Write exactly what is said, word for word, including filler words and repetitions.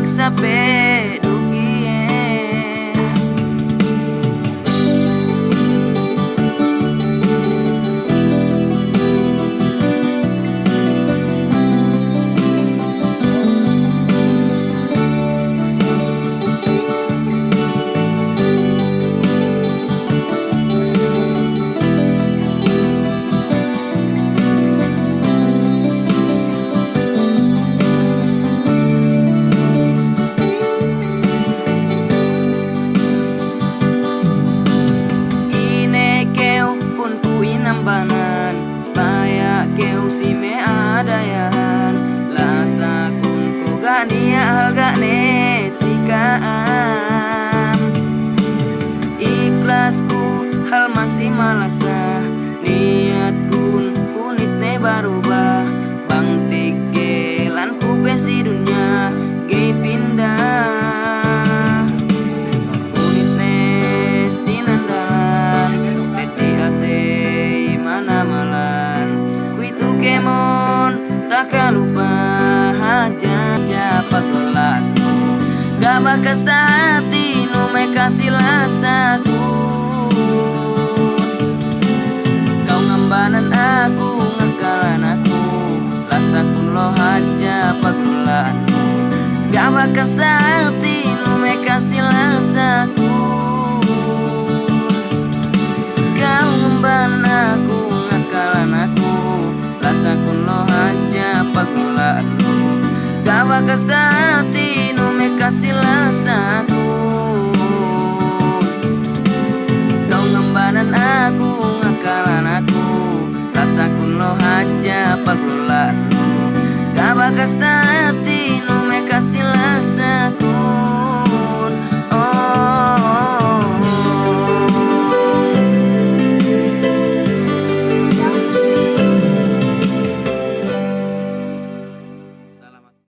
Sape' dugiye. Ine kew pun ku inambanan, baya' kew si me' adayahan, lasakun ku ga' niya' halga'ne si ka'am. Iklas ku hal masi malasa, niyatkun hunit ne barubah, bang tiggelan ku pe si dunya ga'i pinda. Hunit ne sinandalan, peddi' atey manamalan, kuwe'itu kēmon takalupa hadja, hadja paglula'annu. Ga' bakas tahatinu me' kasi lasakun. Kew ngambanan aku, ngakalan aku, lasakun lu hadja paglula'annu. Ga' bakas tahatinu me' kasi lasakun. Kew ngambanan aku, ngakalan aku, lasakun lu hadja paglula'annu. Ga' bakas tahatinu me' kasi lasakun. Kew ngambanan aku, ngakalan aku, lasakun lu hadja paglula'annu. Ga' bakas tahatinu me' kasi lasakun.